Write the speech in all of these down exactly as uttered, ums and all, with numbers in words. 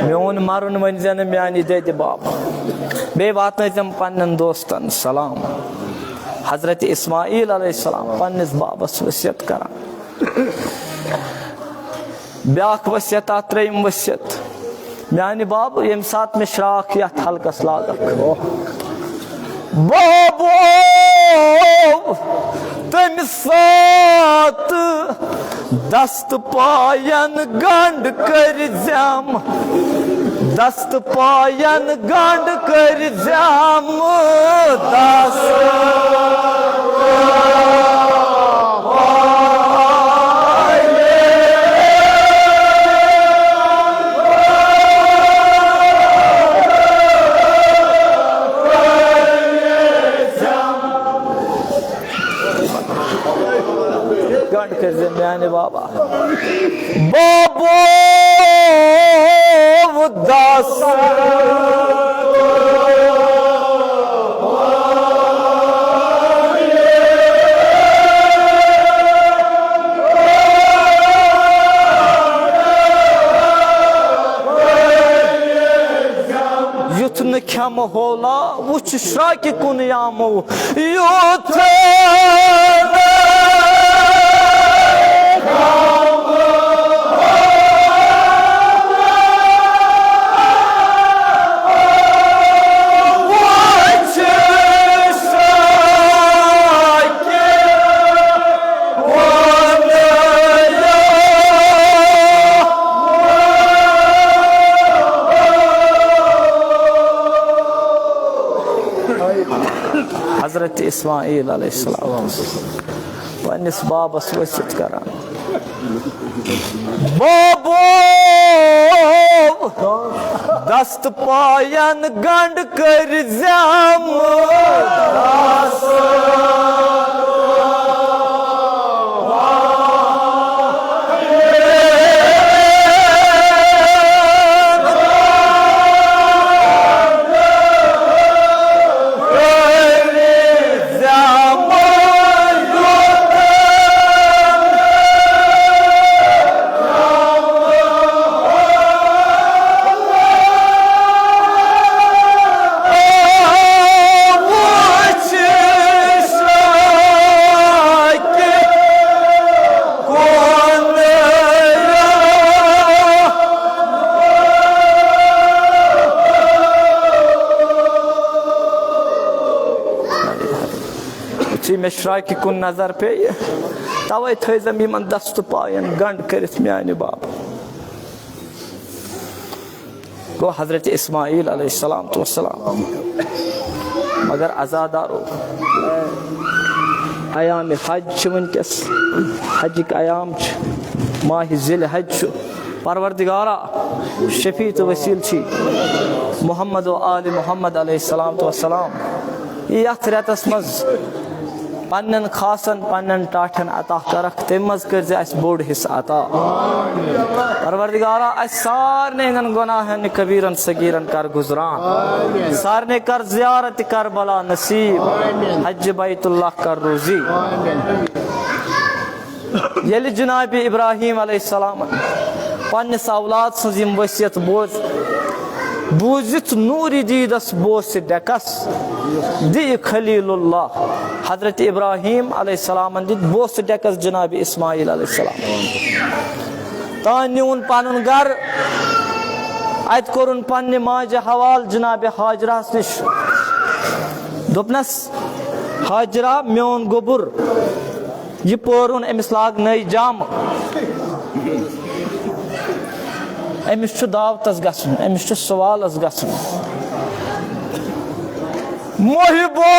میون مرُن ؤنۍ زٮ۪نہٕ میانہِ دٮ۪دِ باب، بیٚیہِ واتنٲیزٮ۪م پننٮ۪ن دوستن سلام۔ حضرت اسماعیل علیہ السلام پننِس بابس وصیت کران۔ بیاکھ وصیت، اَتھ ترٛیٚیِم وصیت۔ میانہِ باب، ییٚمہِ ساتہٕ مےٚ شراکھ یتھ حلقس لاگکھ، بابو، تمہِ ساتہٕ دست پاین گنڈ کٔرۍ زٮ۪م، دست پاین گنڈ کٔرۍ زٮ۪م، دست گنڈ کٔرۍ زٮ۪م میانہِ بابا۔ بابو دس۔ یُتھ نہٕ کھٮ۪مہٕ ہولا وُچھ شراکہِ کُن یامو۔ یُتھ حضرت اسماعیل علیہ السلام پننِس بابس وصیت کران، بابو، دست پاین گنڈ کٔرۍ زٮ۪م۔ یُتھُے مےٚ شراکہِ کُن نظر پیٚیہِ، توے تھٲیزٮ۪م یِمن دستہٕ پاین گنڈ کٔرِتھ میانہِ باب۔ گوٚو حضرت اسماعیل علیہ السلام تو السلام۔ مگر عزادارو، ایام حج چھِ وٕنکیٚس، حجٕکۍ ایام چھِ، ماہِ ذی الحج چھُ۔ پروردگارا، شفیع تہٕ وسیل چھی محمد و آل محمد علیہ السلام تو السلام۔ یتھ رٮ۪تس منٛز پننٮ۪ن خاصن، پننٮ۪ن ٹاٹھٮ۪ن عطا کرکھ، تمہِ منٛز کٔرۍ زِ اسہِ بوٚڑ حصہٕ عطا۔ پروردگارا، اسہِ سارنٕے ہٕنٛدٮ۪ن گۄناہن کبیرن صغیرن کر گُزران۔ سارنٕے کر زیارت کربلا نصیب۔ حج بیت اللہ کر روزی۔ ییٚلہِ جناب ابراہیم علیہ السلامن پننِس اولاد سٕنٛز یِم وصیت بوز، بوٗزِتھ نوٗرِ دیٖدس بوسہٕ ڈٮ۪کس دِیہِ خلیل اللہ۔ حضرت ابراہیم علیہ السلامن دِتۍ بوسہٕ ڈٮ۪کس جناب اسماعیل علیہ السلام۔ تان نیوٗن پنُن گرٕ، اتہِ کوٚرُن پننہِ ماجہِ حوالہٕ جناب ہاجرہس نِش۔ دوٚپنس، ہاجرہ میون گوٚبُر، یہِ پورُن أمِس لاگ نٔے جامہٕ۔ أمِس چھُ دعوتس گژھُن، أمِس چھُ سوالس گژھُن۔ محبو،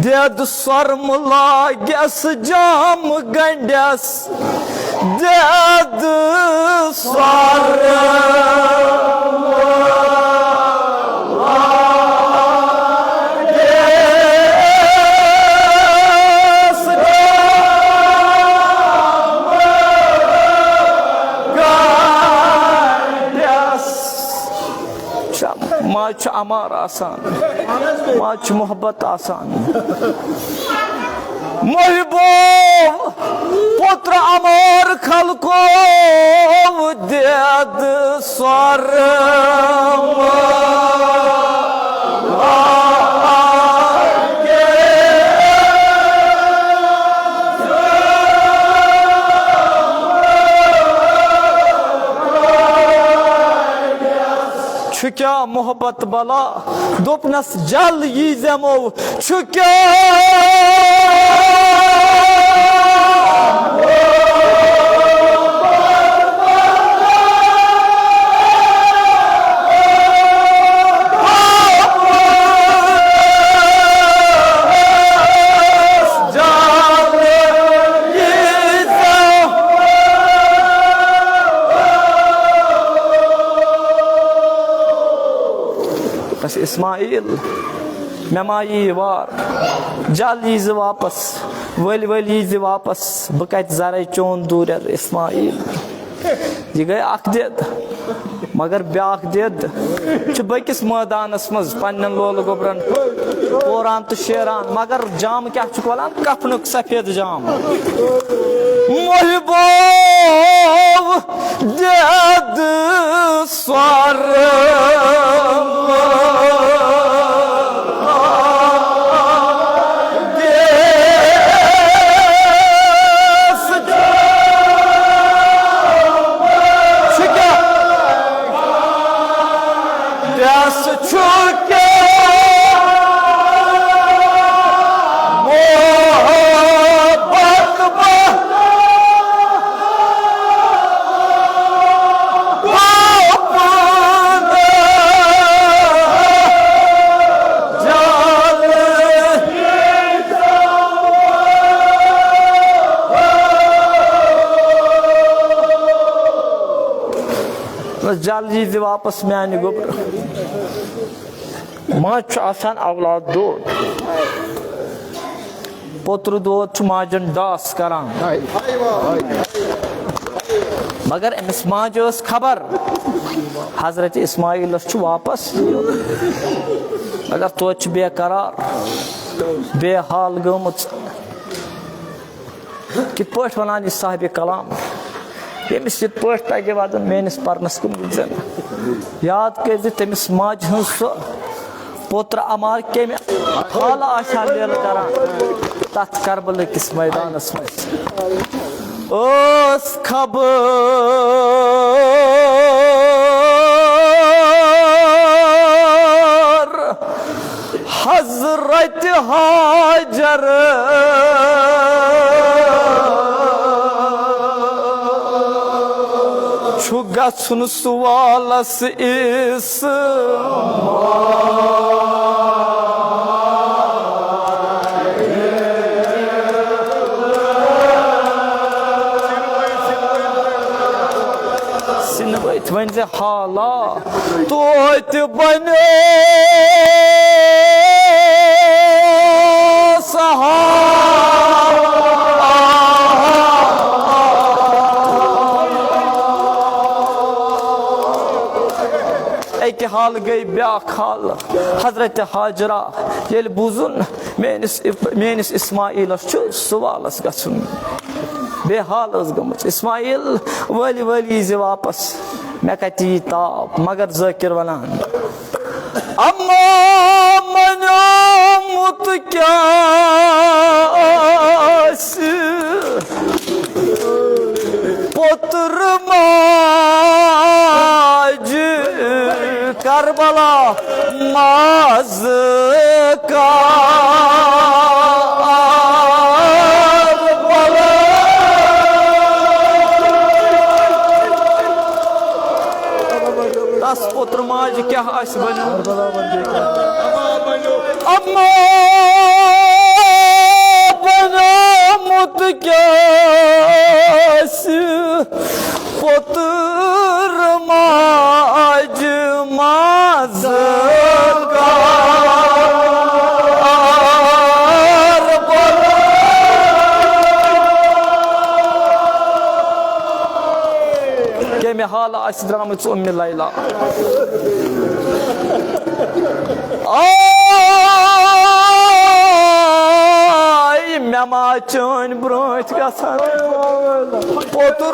دٮ۪د سۄرمہٕ لاگٮ۪س جام گنڈٮ۪س، دٮ۪د سۄرمہٕ لاگٮ۪س جام گنڈٮ۪س۔ چھا، ماز چھُ امار آسان، ماز چھُ محبت آسان۔ محبو، پوتر امار خلقو، دٮ۪د سۄرمہٕ چھُ کیٛاہ محبت بلا، دوٚپنس جل یی زٮ۪مو، چھُ کیٛاہ؟ بس اسماعیل، مےٚ ما یی وار، جل یی زِ واپس، ؤلۍ ؤلۍ یی زِ واپس، بہٕ کتہِ زرے چون دوٗرٮ۪ر اسماعیل۔ یہِ گٔے اکھ دِد، مگر بیٛاکھ دِد چھُ بیٚکِس مٲدانس منٛز پننٮ۪ن لولہٕ گوٚبرن پوران تہٕ شیران، مگر جام کیٛاہ چھُکھ ولان؟ کفنُک سفید جام۔ محبوب دٮ۪د سۄرمہٕ دٮ۪س چھُ کیٛاہ؟ دٮ۪س چھُ کیٛاہ؟ محبت بہٕ بس جلدی دِ واپس میانہِ گوٚبرٕ۔ ماجہِ چھُ آسان اولاد دود۔ پوترٕ دود چھُ ماجن ڈاس کران۔ مگر أمِس ماجہِ ٲس خبر، حضرت اسماعیلس چھُ واپس یُن۔ مگر توتہِ چھِ بے قرار، بے حال گٔمٕژ۔ کِتھ پٲٹھۍ وَنان یہِ صاحبِ کلام، ییٚمِس یِتھ پٲٹھۍ تَگہِ وَدُن، میٲنِس پَرنَس کُن وٕچھ زَن۔ یاد کٔرۍ زِ تٔمِس ماجہِ ہٕنٛز سۄ پوترٕ اَمار کَمہِ حالہٕ آسہِ ہا لیلہٕ کران تَتھ کربلہٕ کِس مٲدانَس منٛز۔ ٲس خبر حضرت ہاجر چھُ گژھُن سوالس اس۔ سِنہٕ ؤتھۍ وۄنۍ زِ حالا توتہِ بنیو سہارا۔ اکہِ حال گٔے بیٛاکھ حال۔ حضرت ہاجرہ ییٚلہِ بوٗزُن میٲنِس، میٲنِس اسماعیلس چھُ سوالس گژھُن، بے حال ٲس گٔمٕژ۔ اسماعیل، وٲلۍ وٲلۍ یی زِ واپس، مےٚ کتہِ یی تاپھ؟ مگر ذٲکر ونان، اما منیومُت کیٛاہ آسہِ پوٚتُر ماجہِ کربلا منٛز کربلا۔ تس پوتر ماجہِ کیٛاہ آسہِ بنیومُت؟ اما بنیومُت کیٛاہ آسہِ پوتر ماجہِ منٛز؟ کار بولا۔ کمہِ حالہٕ آسہِ درٛامٕژ اُمہِ لیلا؟ آے، مےٚ ما چٲنۍ برٛونٛٹھ گژھان پوٚتُر؟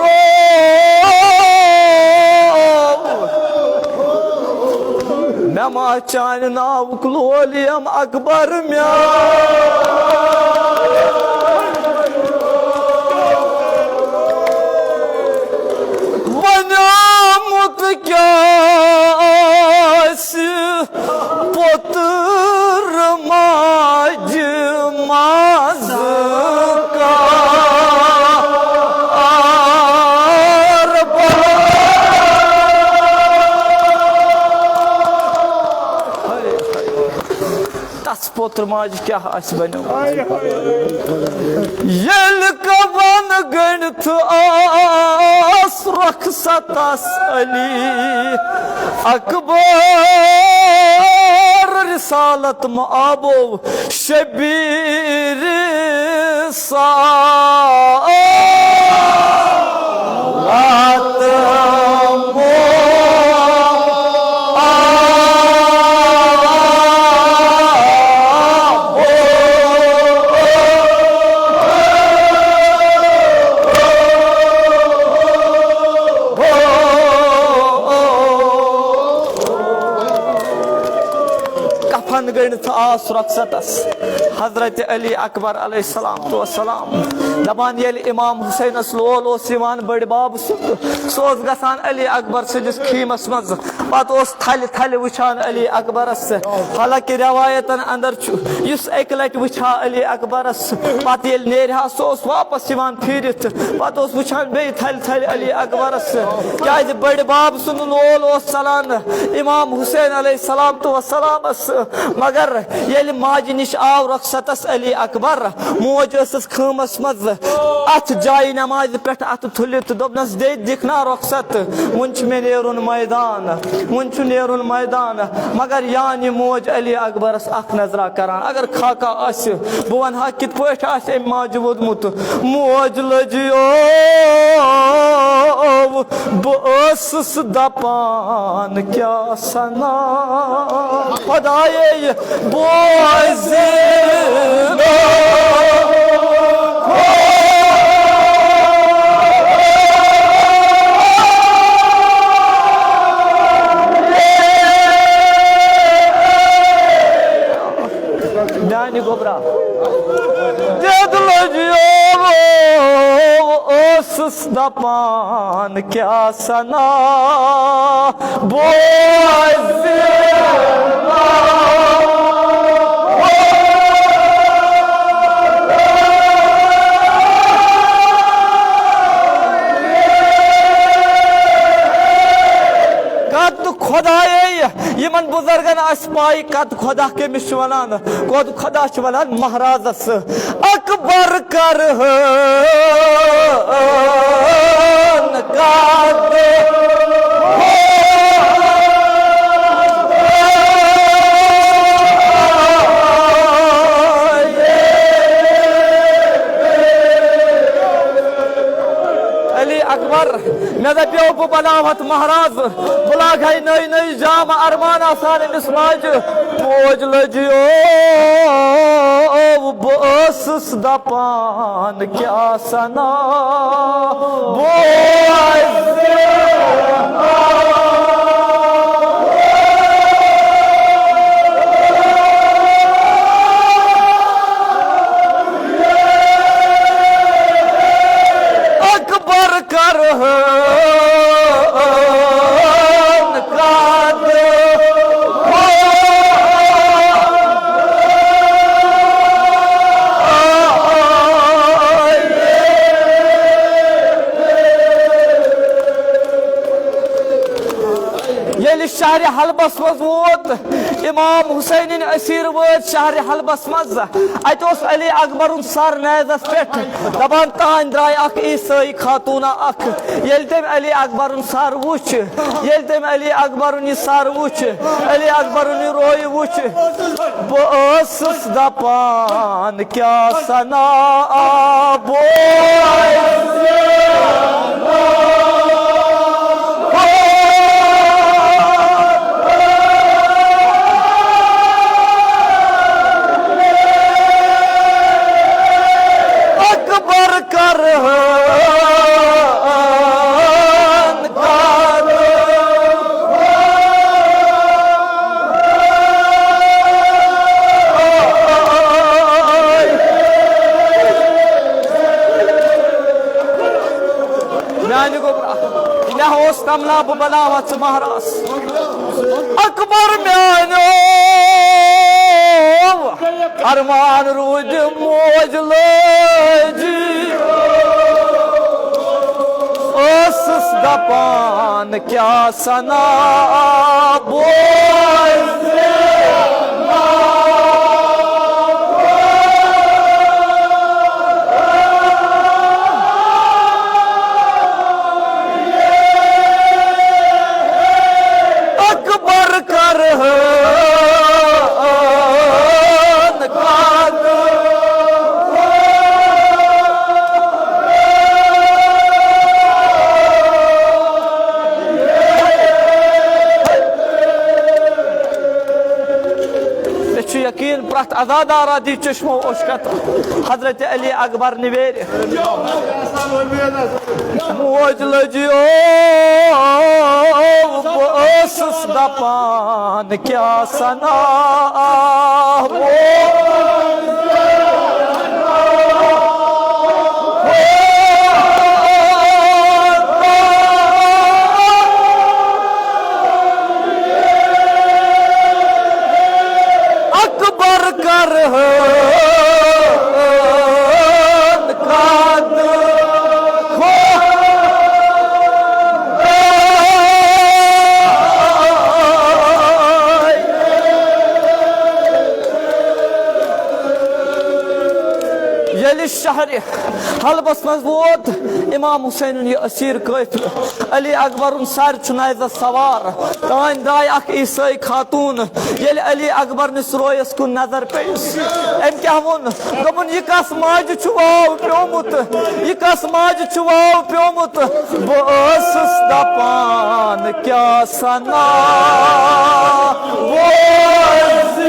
مےٚ ما چانہِ ناوُک لول یِم اکبر مےٚ بنیومُت کیٛاہ آسہِ پوٚتُر ماجہِ منٛز کار بولا۔ تس پوتر ماجہِ کیٛاہ آسہِ بنیومُت؟ ییٚلہِ کفن گٔنڈِتھ آس رۄخصتس علی اکبر رسالت مآبو شبیر رسالت مآبو۔ کفن گٔنڈِتھ آس رۄخصتس حضرت علی اکبر علیہ السلام تو السلام۔ دپان ییٚلہِ امام حسینس لول اوس یِوان بٔڈۍ بب سُنٛد، سُہ اوس گژھان علی اکبر سٕنٛدِس خیمس منٛز، پتہٕ اوس تھلہِ تھلہِ وٕچھان علی اکبرس۔ حالانکہ روایتن اندر چھُ، یُس اکہِ لٹہِ وٕچھِ ہا علی اکبرس، پتہٕ ییٚلہِ نیرِ ہا، سُہ اوس واپس یِوان پھیٖرِتھ، پتہٕ اوس وٕچھان بیٚیہِ تھلہِ تھلہِ علی اکبرس، کیازِ بٔڈۍ بب سُنٛد لول اوس ژلان امام حسین علیہ السلام تو وسلامس۔ مگر ییٚلہِ ماجہِ نِش آو رۄخصتس علی اکبر، موج ٲسٕس خٲمس منٛز اتھ جایہِ نمازِ پٮ۪ٹھ اتھٕ تُلِتھ تہٕ دوٚپنس، "دے دِکھ نا رۄخصت، وُنہِ چھُ مےٚ نیرُن میدان، وُنہِ چھُ نیرُن میدان۔" مگر یعنی موج علی اکبرس اکھ نظرا کران۔ اگر خاکہ آسہِ، بہٕ ونہٕ ہا کِتھ پٲٹھۍ آسہِ أمۍ ماجہِ ووٚدمُت۔ موج لٔجیو، بہٕ ٲسٕس دپان کیٛاہ سنا خدایے بوزِ۔ میانہِ گوٚبرا، دِد لٔجیو، ٲسٕس دپان کیٛاہ سنا بوزِ۔ قد خدایے، یِمن بُزرگن آسہِ پاے قد خدا کٔمِس چھِ ونان، قد خدا چھِ ونان مہرازس۔ اکبر کرہن قد علی اکبر، مےٚ دَپیو بہٕ بناوتھ مہراز، بہٕ لاگہٕ ہاے نٔے نٔے جامہٕ، ارمان آسان أمِس ماجہِ۔ موج لٔجیو، بہٕ ٲسٕس دپان کیٛاہ سنا بوزِ۔ اکبر کرہن قد۔ ییٚلہِ شہرِ حلبس منٛز ووت، امام حسینٕنۍ اسیٖر وٲتۍ شہرِ حلبس منٛز۔ اتہِ اوس علی اکبرُن سر نیزس پٮ۪ٹھ، دپان، تانۍ درٛاے اکھ عیسٲئی خاتوٗنا اکھ۔ ییٚلہِ تٔمۍ علی اکبرُن سر وُچھ، ییٚلہِ تٔمۍ علی اکبرُن یہِ سر وُچھ، علی اکبرُن یہِ روے وُچھ، بہٕ ٲسٕس دپان، کیٛاہ سنا بوے۔ اکبر کر میانہِ گوٚبرا، مےٚ اوس تمنا بہٕ بناوہا ژٕ مہراز۔ اکبر میانیو، ارمان روٗدۍ موج لٲجی۔ ٲسٕس دپان، کیٛاہ سنا بوے۔ اکبر کرہن قتل۔ مےٚ چھُ یقیٖن، پرٛٮ۪تھ عزادارا دی چشمو اوشکت حضرت علی اکبر نویرِ۔ موج لٔجیو، بہٕ ٲسٕس دپان، کیٛاہ سنا۔ اکبر کرہن قتل۔ ییٚلہِ شہرِ حلبس منٛز ووت امام حسینُن یہِ اسیٖر قٲفلہٕ، علی اکبرُن سر چھُ نیزس سوار، تانۍ درٛاے اکھ عیسٲئی خاتوٗن۔ ییٚلہِ علی اکبرنِس رویس کُن نظر پیٚیِس، أمۍ کیٛاہ ووٚن؟ دوٚپُن، یہِ کس ماجہِ چھُ واو پیومُت؟ یہِ کس ماجہِ چھُ واو پیومُت؟ بہٕ ٲسٕس دپان، کیٛاہ سنا بوزِ۔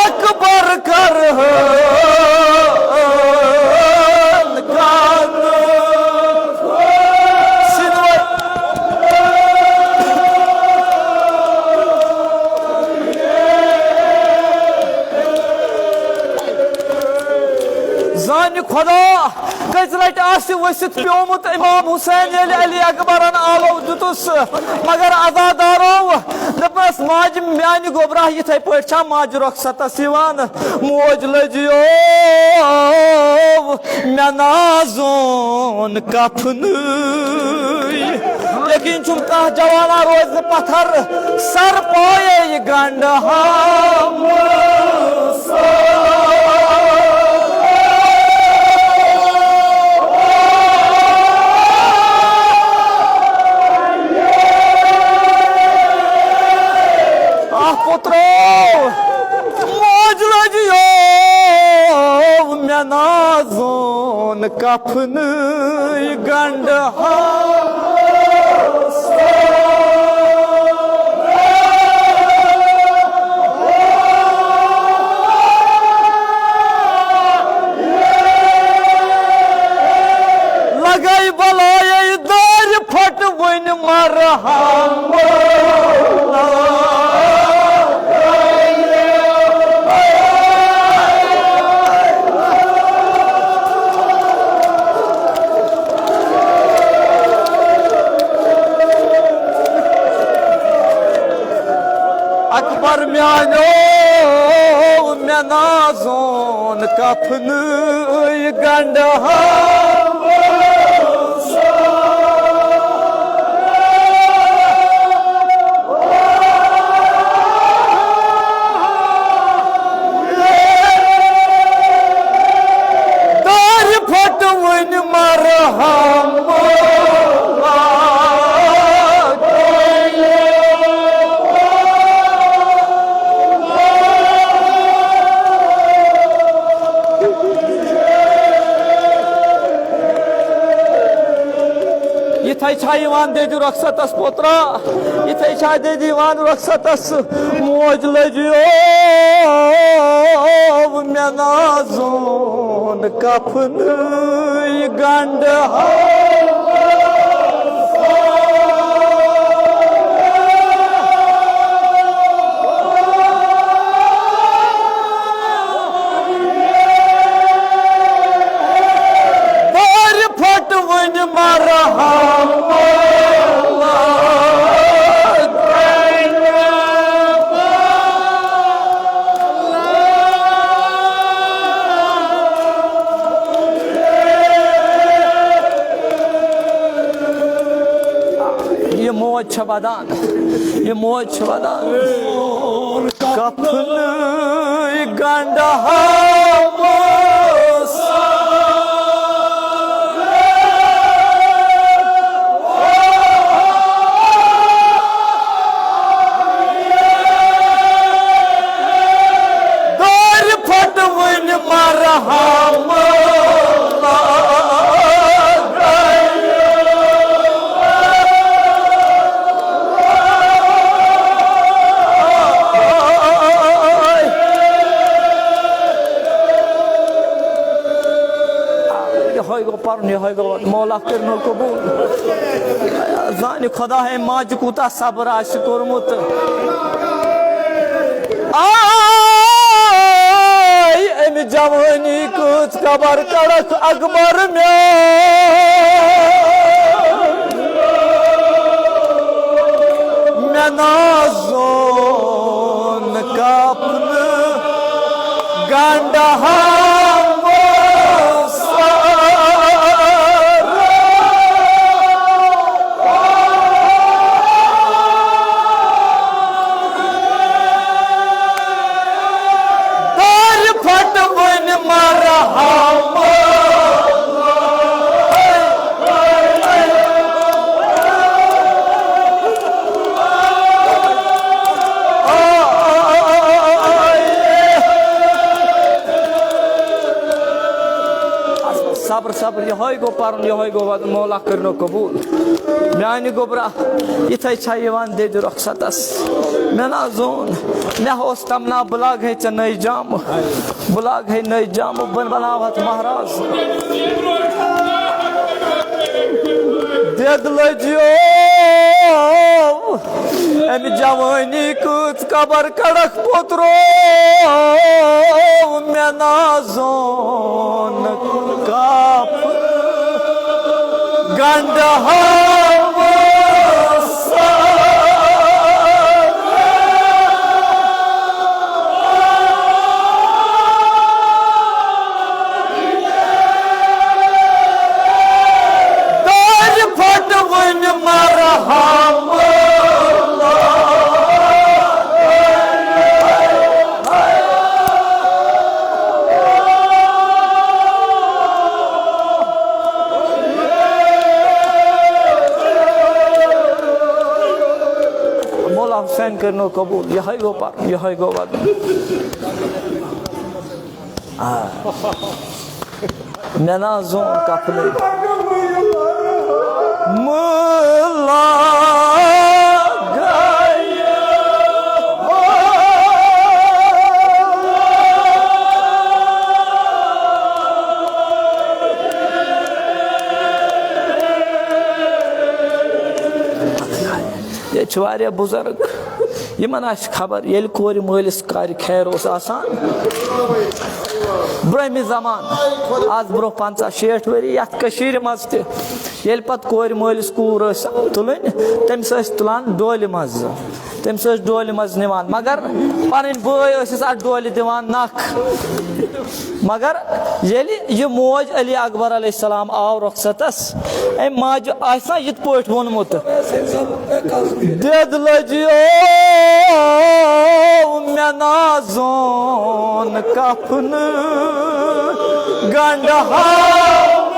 اکبر کرہن قتل۔ سِنوَر۔ زانہِ خدا کٔژِ لٹہِ آسہِ ؤسِتھ پیومُت امام حسین، ییٚلہِ علی اکبرن آلو دیُتُس، مگر عزادارو دوٚپنس، ماجہِ میانہِ گوٚبرا، یِتھے پٲٹھۍ چھا ماجہِ رۄخصتس یِوان؟ موج لٔجیو مےٚ نازُن کفنٕے۔ یقیٖن چھُم کانٛہہ جوانا روزِ نہٕ پتھر سر پایے گنڈٕ ہامہٕ۔ آہ پُترو، موج لٔجیو مےٚ نازُن کفنٕے گنڈٕ ہامہٕ۔ لگے بلایے دارِ پھٹہٕ وُنہِ مرہم۔ مےٚ نازُن کفنٕے گنٛڈٕ ہا۔ دارِ پھٹوٕنۍ مرہم۔ یِتھَے چھا یِوان دٮ۪دِ رۄخصتس پوترا؟ یِتھَے چھا دٮ۪دِ یِوان رۄخصتس؟ موج لٔجیو مےٚ نازُن کفنٕے گنٛڈٕ ہا۔ دارِ پھٹوٕنۍ مرہم۔ یہِ موج چھےٚ ودان، یہِ موج چھےٚ ودان۔ کفنٕے گنٛڈٕ ہا۔ دارِ پھٹوٕنۍ مرہم۔ یِہوٚے گوٚو پَرُن، یِہوٚے گوٚو وَنُن۔ مولا کٔرِنو قبوٗل۔ زانہِ خۄدا ہے ماجہِ کوٗتاہ صبر آسہِ کوٚرمُت۔ آے اَمہِ جوٲنی کۭژ قبر کڑکھ اکبر میون۔ مےٚ نازُن کفنہٕ گنٛڈٕ ہا۔ دارِ پھٹوٕنۍ مرہم۔ صبر، صبر، یِہوٚے گوٚو پَرُن، یِہوٚے گوٚو وَدُن۔ مولا کٔرِنو قبوٗل۔ میٛانہِ گوٚبرا، یِتھَے چھا یِوان دٮ۪دِ رۄخصتَس؟ مےٚ نہ زون، مےٚ اوس تمنا، بہٕ لاگہٕ ہے ژےٚ نٔے جامہٕ، بہٕ لاگہٕ ہے نٔے جامہٕ، بہٕ بناوہَتھ مہراز۔ دٮ۪د لٔجیو اَمہِ جوٲنی کۭژ قبر کڑکھ پوٚترو مےٚ نازُن کپ گنڈٕ ہاوُس۔ دارِ پھٹوٕنۍ مرہم۔ مولا حسین کٔرنو قبول، یہے گوٚو پرُن، یہے گوٚو ودُن۔ آ۔ مےٚ نہ زون کفنٕے۔ مُلا گٔیہِ۔ ییٚتہِ چھِ واریاہ بُزرگ، یِمن آسہِ خبر، ییٚلہِ کورِ مٲلِس کارِ خیر اوس آسان، برٛونٛہمہِ زمانہٕ، از برٛونٛہہ پنٛژاہ شیٹھ ؤری، یتھ کٔشیٖرِ منٛز تہِ، ییٚلہِ پتہٕ کورِ مٲلِس کوٗر ٲس تُلٕنۍ، تٔمِس ٲسۍ تُلان ڈولہِ منٛز۔ تٔمِس ٲسۍ ڈولہِ منٛز نِوان، مگر پَنٕنۍ بٲے ٲسِس اَتھ ڈولہِ دِوان نَکھ۔ مگر ییٚلہِ یہِ موج علی اکبر علیہ السلام آو رۄخصتس، أمۍ ماجہِ آسہِ نا یِتھ پٲٹھۍ ووٚنمُت، "دٮ۪د لٔجیو مےٚ نازُن کفنہٕ گنٛڈٕ ہاوُن۔"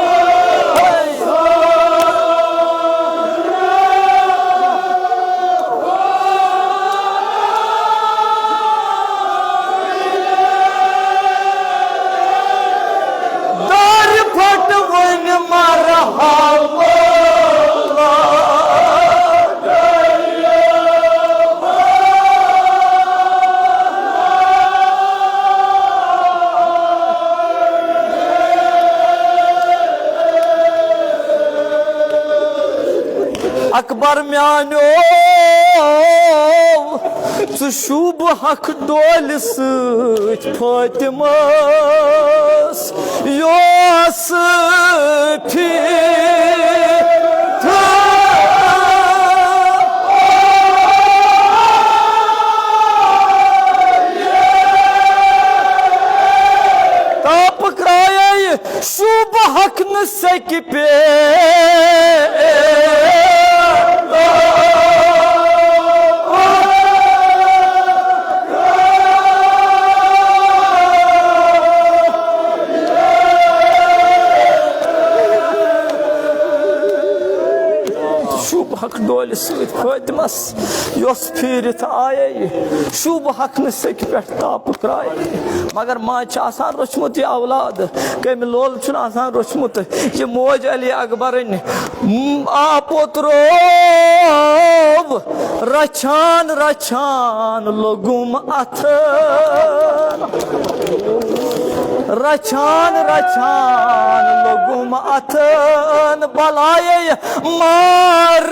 دارِ پھٔٹ وۄنۍ مرحبا۔ اکبر میانیو، ژٕ شوٗبہٕ ہکھ ڈولہِ سۭتۍ فٲطمس، یۄس پھِرِ تاپہٕ کرایے۔ شوٗبہٕ ہکھ نہٕ سیٚکہِ پٮ۪ٹھ۔ شوٗبہٕ ہکھ ڈولہِ سۭتۍ فٲطمس، یۄس پھیٖرِتھ آیے۔ شوٗبہٕ ہکھ نہٕ سیٚکہِ پٮ۪ٹھ تاپہٕ کرایے۔ مگر ماجہِ چھِ آسان روٚچھمُت یہِ اولاد، کٔمۍ لول چھُنہٕ آسان روٚچھمُت۔ یہِ موج علی اکبرٕنۍ، م، آ پوٚت روو، رچھان رچھان لوٚگُم اتھٕ۔ رچھان رچھان لوٚگُم اتھن بلایے مارگس۔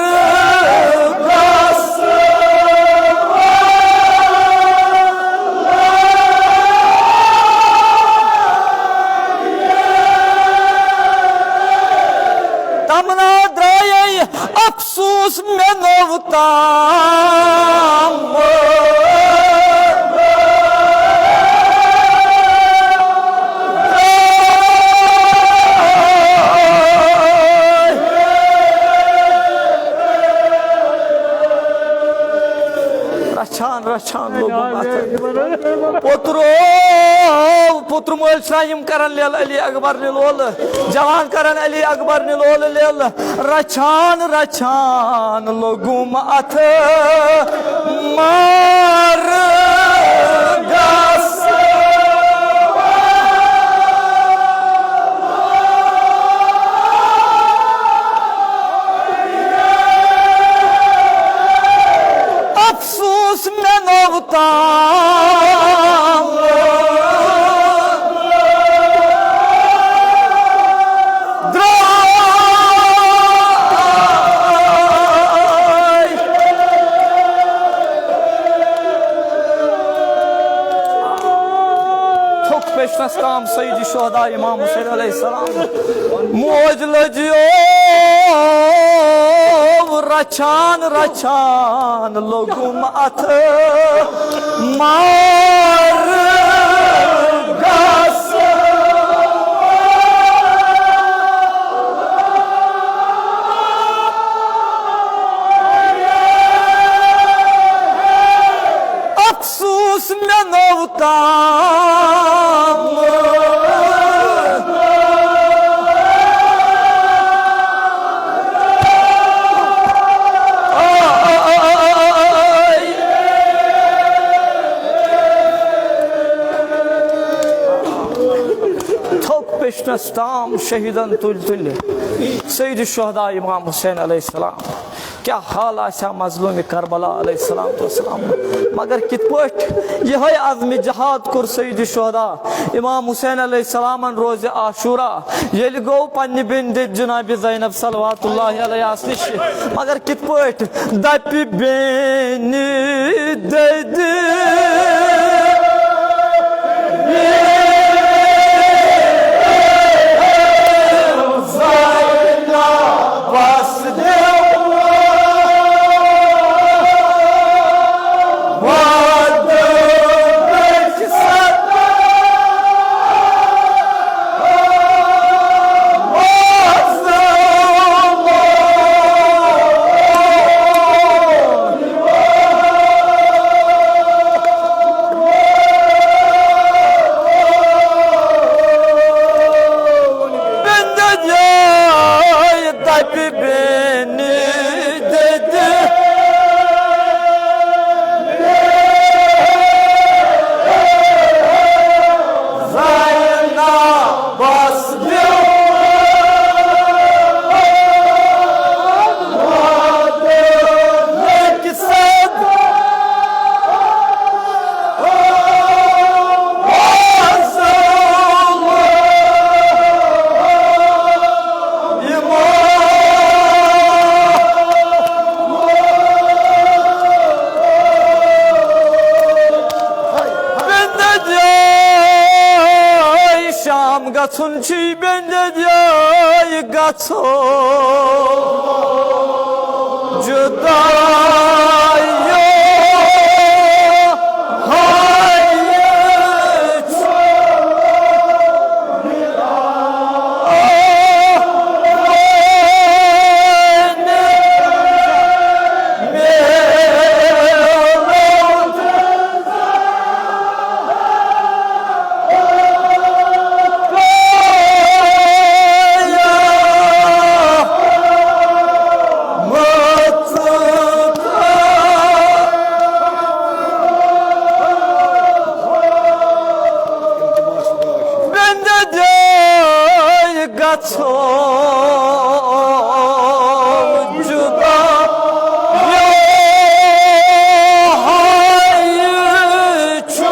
تمنا درایے افسوس مےٚ نوٚو تام۔ رچھان رچھان لوٚگُم اتھن۔ پوٚتُر او، پوٚتُر مٲلۍ چھُنہ یِم کران لیلہٕ علی اکبر نہِ لولہٕ، جوان کران علی اکبر نہِ لولہٕ لیلہٕ۔ رچھان رچھان لوٚگُم اتھٕ مارگس۔ افسوس مےٚ نوٚو تام۔ درٛاے۔ تھوٚک پیشنس تام سید شہدا امام حسین علیہ السلام۔ موج لٔجیو رچھان رچھان لوٚگُم اتھٕ مارگس۔ افسوس مےٚ نوٚو تام۔ تھوٚک پیشنس تام شہیدن تُلۍ تُلہِ سید شہدا امام حسین علیہ السلام۔ کیا حال آسہِ ہا مظلوم کربلا علیہ الصلوۃ والسلام۔ مگر کِتھ پٲٹھۍ یِہوٚے عزمِ جہاد کوٚر سید شہدا امام حسین علیہ السلامن روزِ عاشورہ، ییٚلہِ گوٚو پننہِ بیٚنہِ دٔپۍ جناب زینب صلوات اللہ علیہ نِش۔ مگر کِتھ پٲٹھۍ؟ دپہِ بیٚنہِ دٔدِ زینبس دِیو۔ گژھُن چھُے بٮ۪نٛدِ جایہِ گژھُن جُدایو ہایہِ چھُ۔ بندے گژھو جدا، یوہے چھُ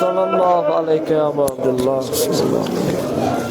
صلى الله عليك يا أبا عبد الله، صلى الله عليه وسلم.